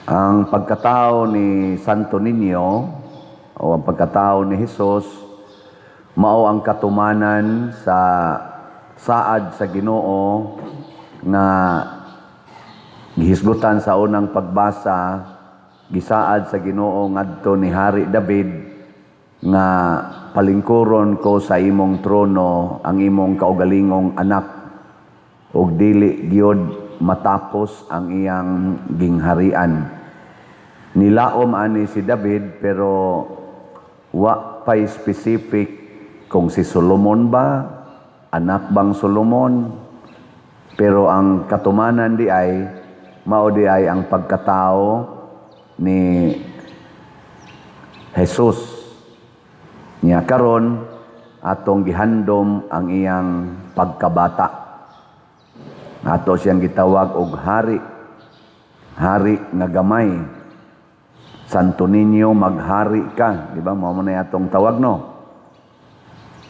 Ang pagkatao ni Santo Niño o ang pagkatao ni Jesus mao ang katumanan sa saad sa Ginoo nga gihisgutan sa unang pagbasa. Gisaad sa Ginoo ngadto ni Hari David nga palingkuron ko sa imong trono ang imong kaugalingong anak ug dili gyud matapos ang iyang gingharian. Nilaom ani si David, pero wa pay specific kung si Solomon ba, anak bang Solomon. Pero ang katumanan di ay mao di ay ang pagkatao ni Jesus. Nya karon atong gihandom ang iyang pagkabata. Ato siyang gitawag og hari. Hari nga gamay. Santo Niño, maghari ka, di ba? Mao man na atong tawag, no?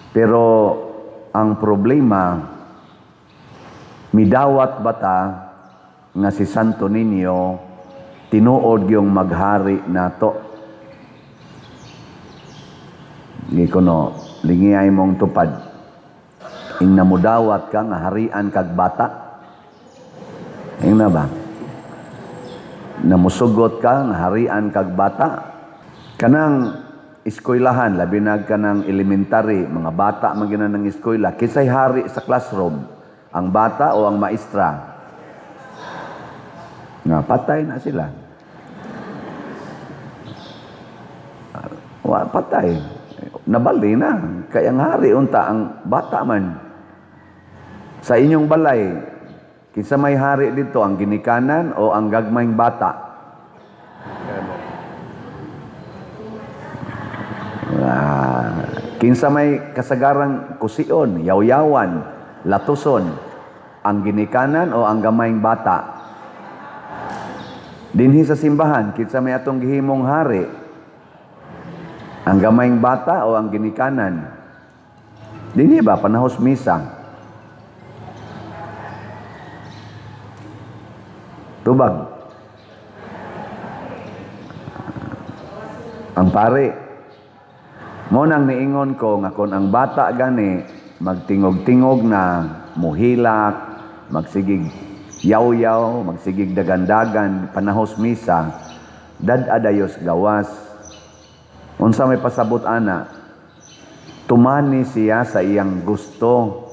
Pero ang problema, midawat bata nga si Santo Niño tinuod yung maghari nato? Di ko no, lingiyay mong tupad. Ing namudawat ka nga harian kag bata. Ing na ba? Namusugot ka nga harian kag bata. Kanang eskwelahan, labi na kanang elementary, mga bata man gina ng eskwela, kinsay hari sa classroom? Ang bata o ang maestra? Nga patay na sila. Wa patay. Nabali na. Kaya ang hari unta ang bata man. Sa inyong balay, kinsa may hari dito, ang ginikanan o ang gagmayng bata? Kinsa may kasagarang kusion, yawyawan, latuson, ang ginikanan o ang gamayng bata? Dinhi sa simbahan, kinsa may atong gihimong hari? Ang gamayng bata o ang ginikanan? Dinhi ba panahos misa? Tubag. Ang pare. Mo nang niingon ko nga kon ang bata gani magtingog-tingog na, muhilak, magsigig yaw-yaw, magsigig dagandagan panahos misa, dad-adayos gawas. Unsa may pasabot ana? Tumani siya sa iyang gusto.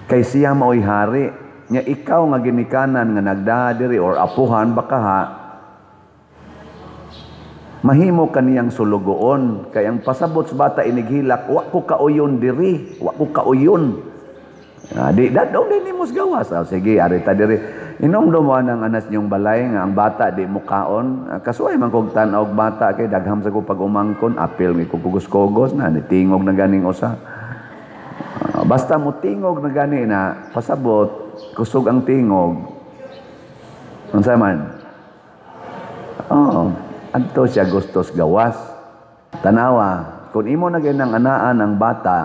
Kay siya maoy hari. Nya ikaw nga ginikanan nga nagdaha diri or apuhan baka ha, mahimo kaniyang sulugoon. Kay ang pasabot sa bata inighilak, wa ko kauyon diri, wa ko kauyon. Di dadong din nimo sa gawas. Sige, ari ta diri. Inomdom mo ang anas niyong balay nga ang bata di mukaon. Kasuay man kog tan-aw og bata kay dagham sa ko pag-umangkon, apil ni kugos-kugos na ni tingog na ganing usa. Basta mo tingog na gani na pasabot kusog ang tingog. Unsa man? Oh, adto siya gustos gawas. Tanawa, kung imo na gyud ang anaan ang bata,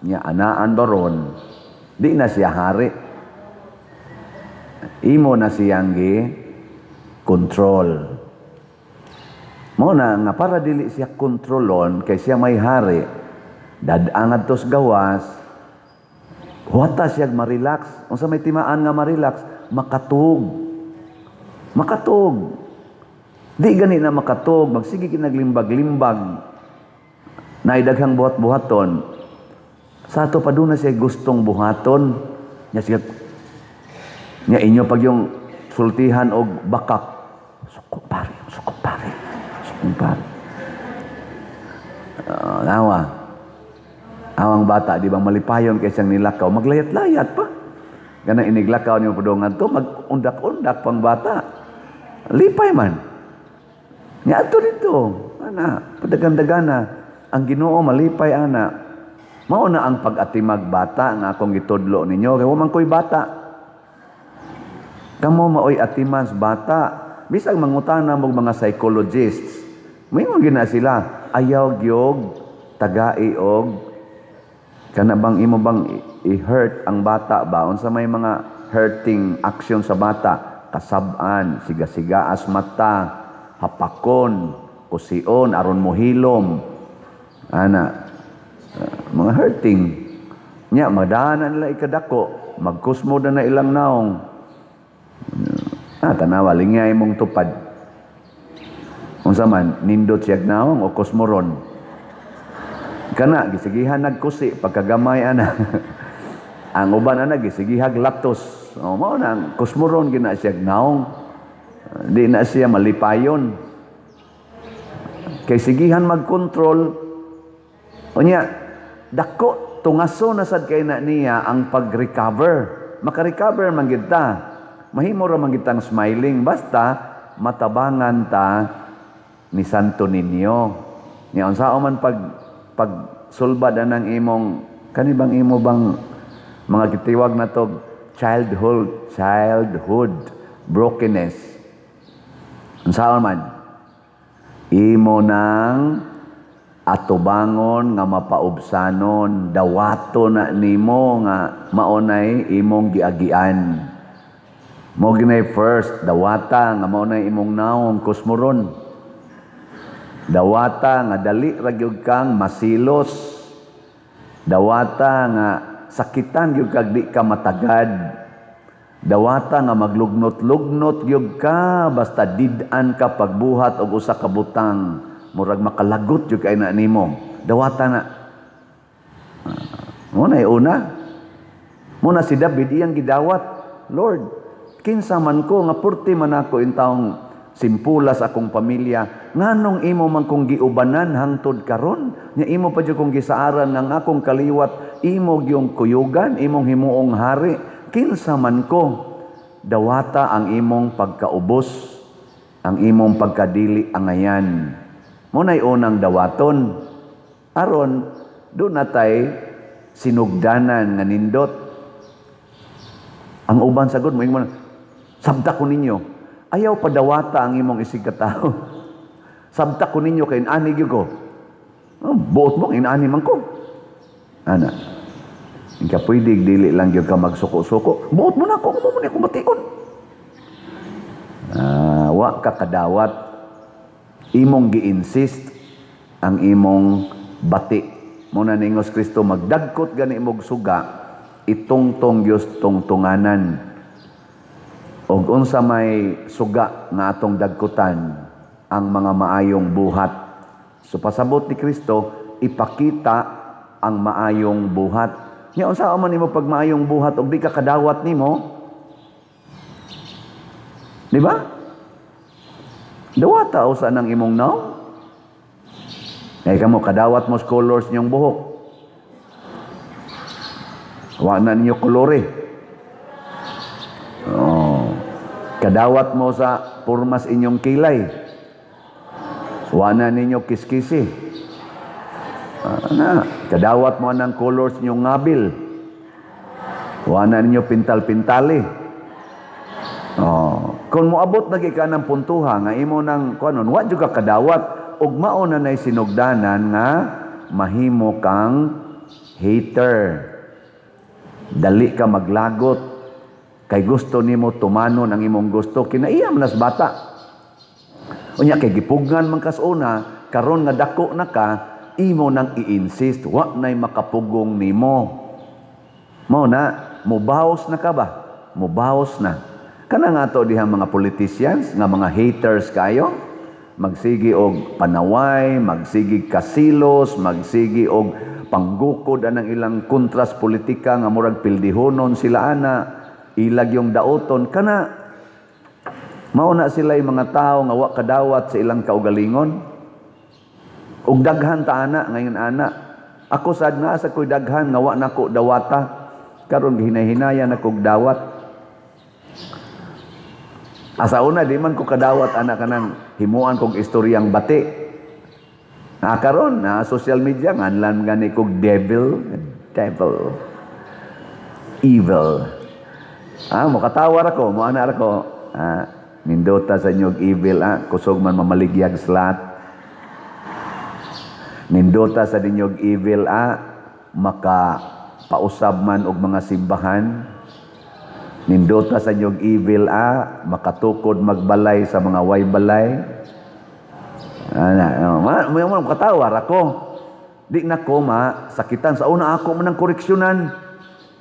nya anaan baron, di na siya hari. Imo na siyang gi control. Mao na nga para dili siya kontrolon kay siya may hari. Dad-ang adtos gawas, huwata siya ma-relax. Unsa may timaan nga ma-relax? Makatug. Makatug. Di gani na makatug, magsige kinaglimbag-limbag. Naay daghang buhat-buhaton. Sa ato pa doon na siya gustong buhaton. Nya siya, nya inyo pag yung sultihan og bakak. Suko pare, suko pare, suko pare. Nawa. Awang bata, di ba malipayon kay siyang nilakaw, maglayat-layat pa. Ganang iniglakaw niyo padungan to, magundak-undak pang bata. Lipay man. Nga ato dito, ana, padagan-dagana, ang Ginoo malipay ana. Mao na ang pag-atimag bata nga akong gitudlo ninyo, kay wa man ko'y bata. Kamo maoy atiman sa bata. Bisag mangutana mog mga psychologists, moingon gina sila, ayaw gyud tagai og kana bang imo bang i-hurt ang bata ba? Unsa may mga hurting action sa bata? kasab-an, siga-sigaas mata, hapakon, kusion aron mohilom ana, mga hurting nya madana nila ikadako, magkusmo na na ilang naong. Ah, tanawa, lingya imong tupad. Unsa man, nindot siyag naong o kusmoron? Kana gisigihan nagkusi pagkagamay ana. Ang uban ana gisigihag latos. O mao na ang kusmoron gina siyag naong. Di na siya malipayon. Kay sigihan magkontrol. Unya, dako tungaso na sad kay na niya ang pag-recover. Maka-recover man gid ta. Mahimo ra man gid tang smiling basta matabangan ta ni Santo Niño. Nya unsa man pag pagsulbad anang imong kani bang imo bang mga gitiwag na to childhood brokenness. Unsa man? Imo nang atubangon nga mapaubsanon, dawato na nimo nga maunay imong giagian. Mo ginay first dawata nga maunay imong naong kusmoron. Dawata nga dali ra gyud kang masilos. Dawata nga sakitan gyud kag di ka matagad. Dawata nga maglugnot-lugnot gyud ka basta did-an ka pagbuhat og usa ka butang, murag makalagot gyud kay na nimo. Dawata na. Mo na una. Mo na si David iyang gidawat. Lord, kinsa man ko nga purti man ako intawong simpulas akong pamilya, nganong imo man kong giubanan hangtod karon, nya imo pa jud kong gisaaran nga ang akong kaliwat imo gyung kuyugan, imong himuong hari, kinsa man ko? Dawata ang imong pagkaubos, ang imong pagkadili angayan. Mo nay unang dawaton aron do natay sinugdanan nga nindot. Ang uban sagod mo ingon, sabta ko ninyo. Ayaw padawata ang imong isig katao. Sabta ko ninyo kay inani gyud ko. Oh, buot mo inani man ko. Ana. Inka pwede dili lang gyud ka magsuko-suko. Buot mo na ako, mo ni ako bation. Ah, wa ka kadawat. Imong gi-insist ang imong bati. Mo na ningos Kristo, magdagkot gani imong suga, itungtong Dios tungtunganan. Og unsa may suga nga atong dagkutan? Ang mga maayong buhat. So pasabot ni Kristo, ipakita ang maayong buhat. Nya unsa man nimo pag maayong buhat og di ka kadawat nimo? Di ba? Dawata usa nang imong naong. Kay kamo kadawat mo colors niyong buhok. Wa na ninyo kolore. Oh. Kadawat mo sa purmas inyong kilay. Wa na ninyo kiskisi. Na, kadawat mo anang colors inyong ngabil. Wa na ninyo pintal-pintali. Oh, kung moabot na ka ng puntuha nga imo nang kuanon, wa jud ka kadawat ug mao na nay sinugdanan nga mahimo kang hater. Dali ka maglagot kay gusto nimo tumanon ang imong gusto, kinaiya man nas bata. Unya kay gipugngan man kas una, karon nga dako na ka, imo nang i-insist, wa nay makapugong nimo. Mao na, mubaos na ka ba? Mubaos na. Kana nga to diha mga politicians, nga mga haters kayo, magsigi og panaway, magsigi kasilos, magsigi og panggukod anang ilang kontras politika nga murag pildihonon sila ana, ilag yung daoton kana mao na sila yung mga tao nga wa kadawat sa ilang kaugalingon. Ug daghan ta ana ngayon ana. Ako sad naa sa koy daghan nga wa nako dawata. Karon gihinay-hinayan akog dawat. Asa una di man ko kadawat ana kanang himuan kog istoryang bati. Na karon na social media nganlan gani kog devil, devil, evil. Ah, mokatawar ako, mo ana ako. Ah, nindota sa inyong evil, ah, kusog man mamaligyag slat. Nindota sa ninyong evil, ah, maka pausab man og mga simbahan. Nindota sa inyong evil ah, makatukod magbalay sa mga way balay. Ana, no, ma, may mo katawa ra ko. Di na ko ma sakitan sa una, ako man ang koreksyonan.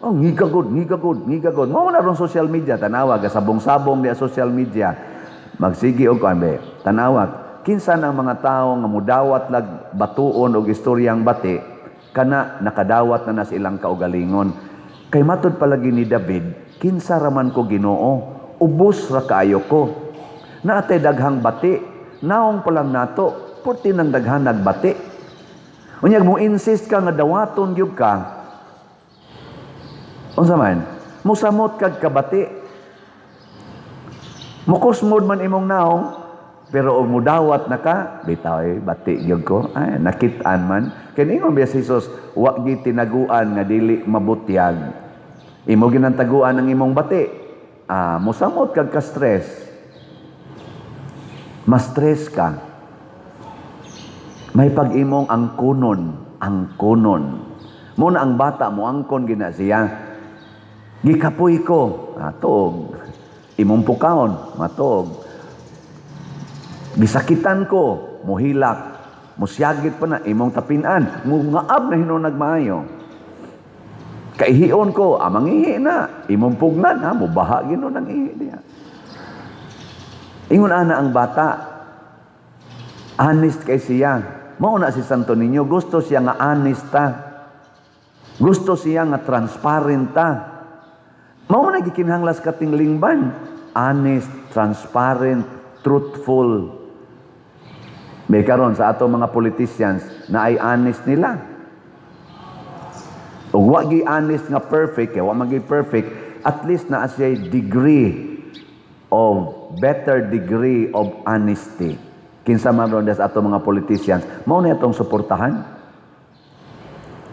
Oh, ngigagod, ngigagod, ngigagod. Mao man ron social media, tanawa gasabong-sabong di social media. Magsigi og kuan be. Tanawa kinsa ang mga tawo nga mudawat lag batuon og istoryang bati, kana nakadawat na na sa ilang kaugalingon. Kay matud palagi ni David, "Kinsa raman ko, Ginoo, ubos ra kaayo ko." Naatay daghang bati, naong pa lang nato, purti nang daghan nagbati. Unyag mo insist ka nga dawaton gyud ka, unsa man? Musamot kag kabati. Mukusmod man imong naong, pero og mudawat na ka, "Bitaw eh, bati gyud ko." Ay, nakit-an man. Kay ningon biya si Jesus, "Wa gi tinaguan nga dili mabutyag." Imo ginantaguan ang imong bati. Ah, musamot kag ka-stress. Ma-stress ka. May pag-imong angkonon, angkonon. Muna ang bata mo angkon gina siya. "Gikapoy ko," matuog. "Imong pukawon," matuog. "Gisakitan ko," muhilak. Musyagit pa na, imong tapinan. Mungaab na hinuon nagmaayo. "Kaihion ko," amang ihi na. Imong pugnan, ha, mubaha ginon ang ihi diya. Ingon ana ang bata, honest kay siya. Mao na si Santo Niño, gusto siya nga honest ta. Gusto siya nga transparent ta. Mao na gikinahanglan sa katilingban. Honest, transparent, truthful. May karon sa ato mga politicians na ay honest nila. Ug wa gi honest nga perfect, kay wa man gi perfect, at least naa siya degree of better degree of honesty. Kinsa man ron sa ato mga politicians, mao na atong suportahan.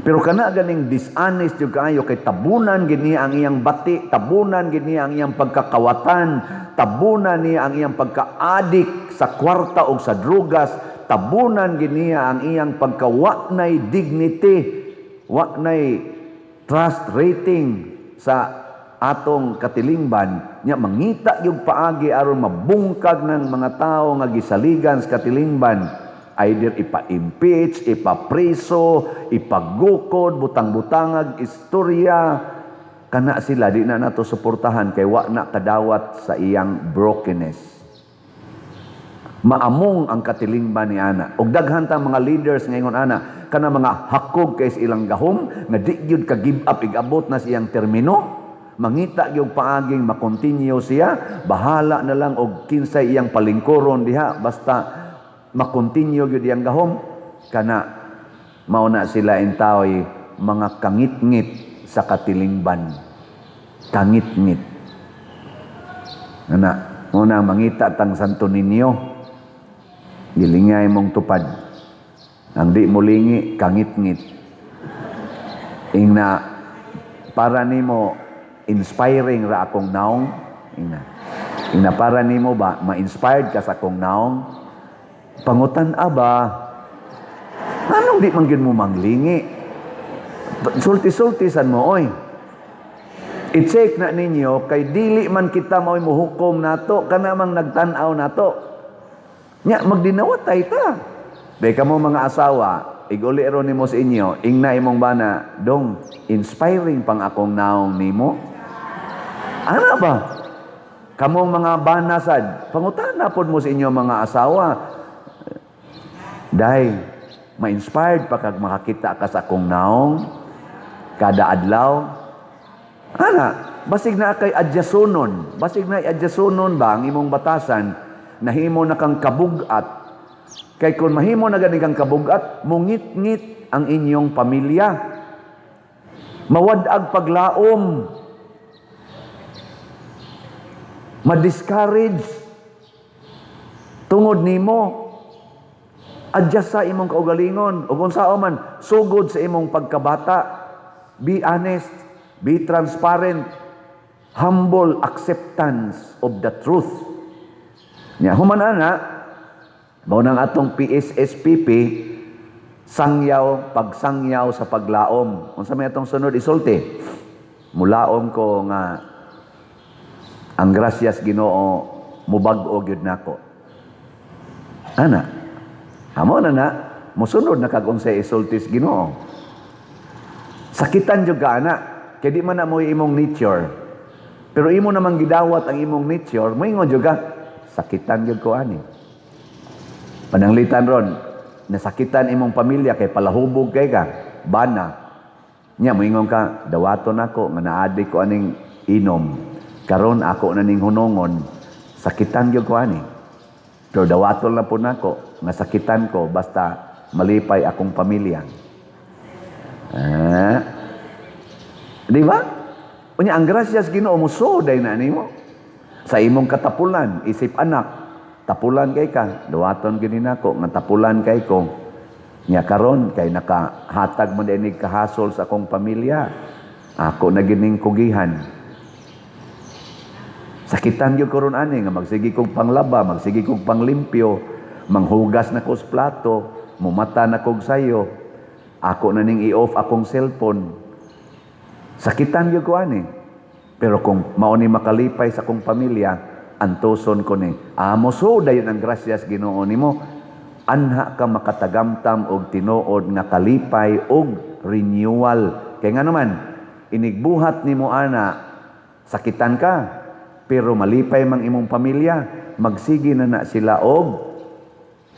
Pero kana ganing dishonest yung kaayo kay tabunan gid niya ang iyang bati, tabunan gid niya ang iyang pagkakawatan, tabunan niya ang iyang pagka-addict sa kwarta o sa drugas, tabunan gid niya ang iyang pagkawa nay dignity, wa nay trust rating sa atong katilingban nya, mangita yung paagi aron mabungkag ng mga tao nga gisaligan sa katilingban, either ipa-impeach, ipapriso, ipagukod, butang-butangag istorya, kana sila di na nato suportahan kay wa na kadawat sa iyang brokenness. Maamong ang katilingban ni ana. Og daghan ta mga leaders ngayon ana, kana mga hakog kay sa ilang gahom nga di gyud ka give up igabot na sa iyang termino, mangita gyud paaging makontinue siya, bahala na lang og kinsay iyang palingkuron diha, basta makontinue gyud iyang gahom. Kana mao na sila intaway mga kangitngit sa katilingban, kangitngit ana. Mao na mangita tang Santo Niño, gilingay mong tupad. Ang di mo lingi, kangitngit. Ingna, "Para nimo inspiring ra akong naong?" Ingna. Ingna, "Para nimo ba ma-inspired ka sa akong naong?" Pangutan aba, anong di man gyud mo manglingi? Sulti-sulti san mo, oy. I-check na ninyo kay dili man kita mao'y muhukom nato, kana mang nagtan-aw nato. Nya magdinawatay ta. Day kamo mga asawa, iguli ro nimo sa inyo, ingna imong bana, "Dong, inspiring pang akong naong nimo?" Ana ba? Kamong mga bana sad, pangutana pod mo sa inyo mga asawa. "Day, ma-inspired pa kag makakita ka sa akong naong kada adlaw?" Ana, basig na kay adyasonon, basig na adyasonon ba ang imong batasan, nahimo na kang kabugat. Kay kung mahimo na gani kang kabugat, mungit-ngit ang inyong pamilya. Mawad-ag paglaom. Ma-discourage. Tungod nimo, adjust sa imong kaugalingon. Ug unsa man, sugod sa imong pagkabata. Be honest, be transparent, humble acceptance of the truth. Nya human ana, mao nang atong PSSPP, sangyaw, pagsangyaw sa paglaom. Unsa may atong sunod isulti? Mulaom ko nga Ang grasyas Ginoo mubag-o gyud nako. Ana. Amo na na, mosunod na kag unsay isultis Ginoo. Sakitan jud ka ana, kay di man na mo imong nature. Pero imo namang gidawat ang imong nature, moingon jud ka, "Sakitan jud ko ani." Pananglitan ron, nasakitan imong pamilya kay palahubog kay ka, bana. Nya moingon ka, "Dawaton ako nga naadi ko aning inom. Karon ako na ning hunongon, sakitan gyud ko ani. Pero dawaton lang po nako nga sakitan ko basta malipay akong pamilya." Ah. Di ba? Unya ang grasyas Ginoo mosuday na nimo. Sa imong katapulan, isip anak, tapulan kay ka, dawaton gini nako nga tapulan kay ko. Nya karon kay nakahatag man dinig kahasol sa akong pamilya. Ako na gining kugihan. Sakitan gyud ko ron ani nga magsige kog panglaba, magsige kog panglimpyo, manghugas na ko sa plato, mumata na kog sayo. Ako na ning i-off akong cellphone. Sakitan gyud ko ani. Pero kung mao ni makalipay sa akong pamilya, antuson ko ni. Amo so dayon ang grasyas Ginoo nimo. Anha ka makatagamtam og tinuod nga kalipay og renewal. Kay nga naman, inigbuhat nimo ana, sakitan ka, pero malipay mang imong pamilya, magsige na na sila og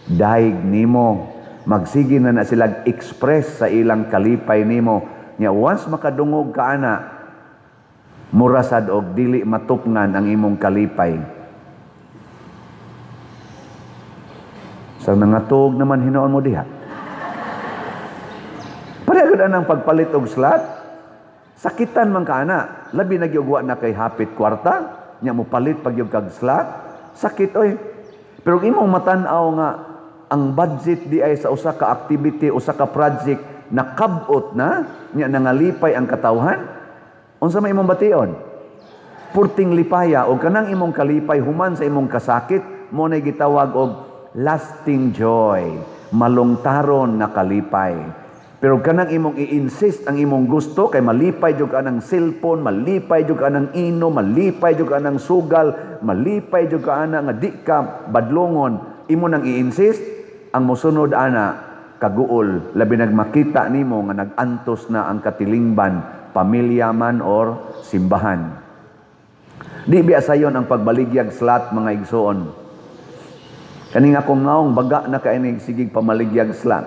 daig nimo. Magsige na na sila express sa ilang kalipay nimo. Nya once makadungog ka ana, mura sad og dili matupngan ang imong kalipay. Sa nangatog naman hinoon mo diha. Pareho gud anang pagpalit og slot. Sakitan man ka ana, labi na gyud wa na kay hapit kwarta, nya mo palit pag gyud kag slot, sakit oy. Pero kung imong matan-aw nga ang budget di ay sa usa ka activity, usa ka project nakabot na, nya nangalipay ang katawhan, unsa may imong bation? Purting lipaya o kanang imong kalipay human sa imong kasakit, mo nay gitawag og lasting joy, malungtaron nga kalipay. Pero kanang imong i-insist ang imong gusto kay malipay jud ka ng cellphone, malipay jud ka ng ino, malipay jud ka ng sugal, malipay jud ka ana nga di ka badlongon, imo nang i-insist ang mosunod ana kaguol, labi nagmakita nimo nga nag-antos na ang katilingban, pamilya man or simbahan. Di biya sayon ang pagbaligyag slot, mga igsoon. Kaning akong naong baga na kainig sigig pamaligyag slot.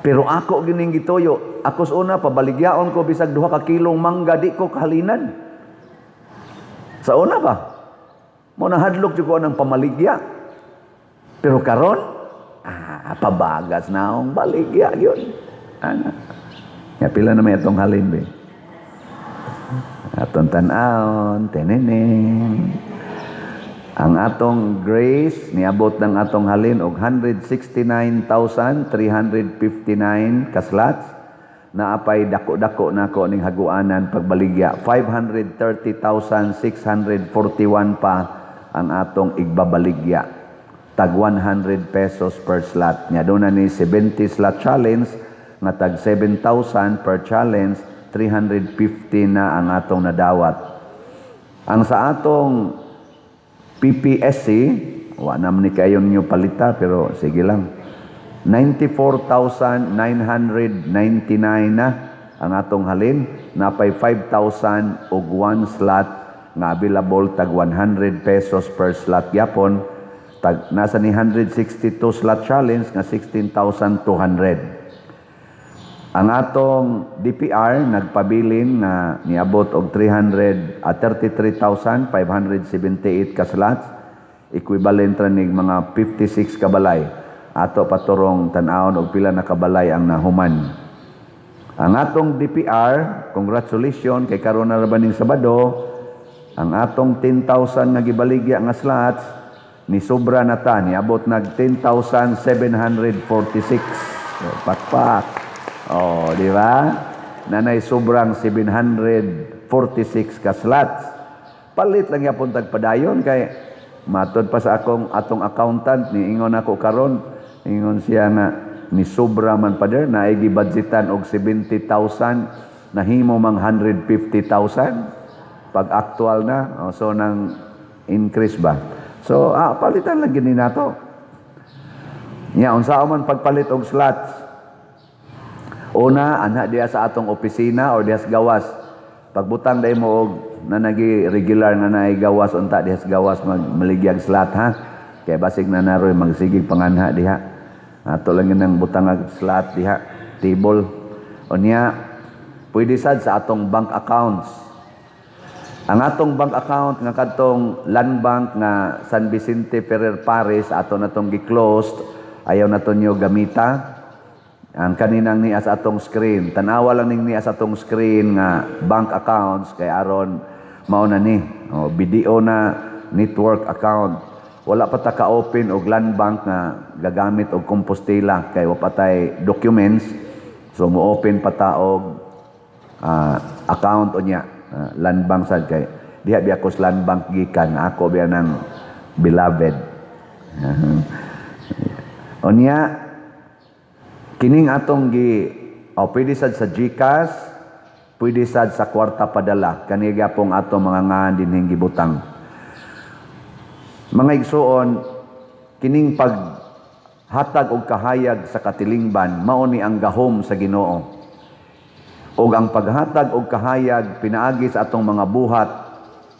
Pero ako gining gituyo, ako sa una pabaligyaon ko bisag 2 ka kilong mangga di ko kahalinan. Sa una ba? Mo nahadlok jud ko ng pamaligya. Pero karon, pabagas na akong baligya yun. Ana. Ya pila na may atong halin be. Atong tan-awon, teneneng. Ang atong grace niabot ng atong halin og 169,359 ka-slots. Naapay dako-dako nako ning haguanan pagbaligya. 530,641 pa ang atong igbabaligya. Tag 100 pesos per slot. Nya doon na ni 70 slot challenge nga tag 7,000 per challenge, 350 na ang atong nadawat. Ang sa atong PPSC, wa naman ni kayo ninyo palita, pero sige lang. 94,999 na ang atong halin. Napay 5,000 og one slot nga available tag 100 pesos per slot yapon. Tag, nasa ni 162 slot challenge nga 16,200. Ang atong DPR nagpabilin nga niabot og 333,578 ka slots, equivalent ra nig mga 56 ka balay. Ato paturong tan-awon og pila na kabalay ang nahuman. Ang atong DPR, congratulations kay karon na ra ba ning Sabado, ang atong 10,000 nga gibaligya nga slots ni sobra na ta, niabot nag 10,746. So, pakpak. Oh, di ba? Nanay sobrang 746 ka slots. Palit lang yapon tagpadayon kay matod pa sa akong atong accountant ni ingon ako karon, ingon siya nga ni sobra man pader na gibudgetan og 70,000, nahimo mang 150,000. Pag actual na, oh, so nang increase ba? So, palitan lang gini nato. Nya unsa man pagpalit og slots? Una, ana diha sa atong opisina or diha sa gawas. Pagbutang dai mo og nanagi regular nga naay gawas unta diha sa gawas magmaligyag slot, ha. Kay basig na naroy magsigig panganha diha. Ato lang yun ang butang og slot diha, table. Unya, pwede sad sa atong bank accounts. Ang atong bank account nga kadtong Land Bank nga San Vicente Ferrer Paris, ato na tong gi-closed, ayaw na to nyo gamita. Ang kaninang niya sa atong screen, tanawa lang ning niya sa atong screen nga bank accounts kay aron mao na ni. O, BDO na network account. Wala pa ta ka-open og Land Bank nga gagamit og Compostela kay wa pa tay documents. So mo-open pa ta og account unya Land Bank sad kay diha biya ko sa Land Bank gikan, ako biya ng beloved. Unya kining atong gi, oh, pwede sad sa GCash, pwede sad sa kwarta padala, kani gyapong atong mga ngalan dinhing gibutang. Mga igsuon, kining paghatag og kahayag sa katilingban mao ni ang gahom sa Ginoo. Ug ang paghatag og kahayag pinaagi sa atong mga buhat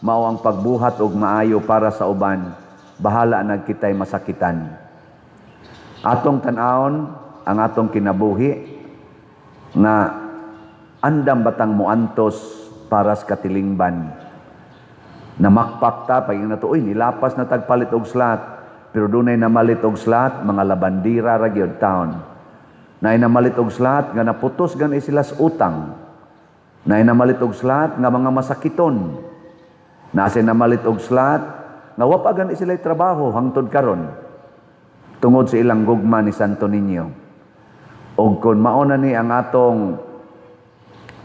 mao ang pagbuhat og maayo para sa uban, bahala na kitay masakitan. Atong tan-awon ang atong kinabuhi nga andam batang muantos para sa katilingban. Namakpak ta pag nato, uy, nilapas na tagpalit og slot, pero dunay namalit og slot, mga labandira ra gyud taon. Naay namalit og slot nga naputos gani sila sa utang. Naay namalit og slot nga mga masakiton. Naay namalit og slot nga wa pa gani sila trabaho hangtod karon tungod sa ilang gugma ni Santo Niño. Og kung mao na ni ang atong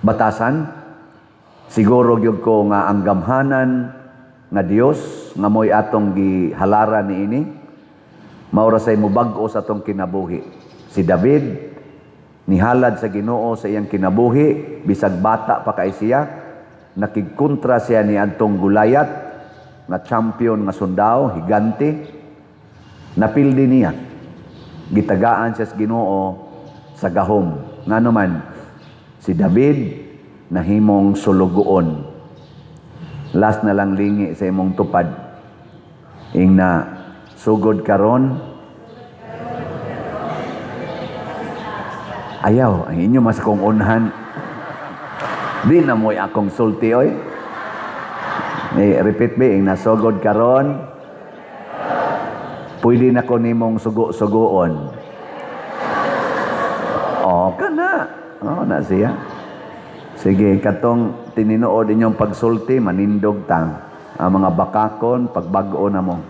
batasan, siguro gyud ko nga ang gamhanan nga Dios nga mo'y atong gihalaran niini, mao ra say mobag-o sa atong kinabuhi. Si David nihalad sa Ginoo sa iyang kinabuhi bisag bata pa kay siya, nakigkontra siya ni adtong Goliath nga champion nga sundao, higante. Napildi niya. Gitagaan siya sa Ginoo sa gahom. Ngano man, si David nahimong sulugoon. Last na lang, lingi sa imong tupad. Ingna, "Sugod karon." Ayaw, ang inyo mas kong unhan. Di na mo'y akong sulti, oy. Eh, repeat be, ingna, "Sugod karon. Pwede na ko nimong sugo-sugoon." Oh, kana. Oh, na siya. Sige, katong tininuod inyong pagsulti, manindog ta. Ang mga bakakon, pagbag-o na mo.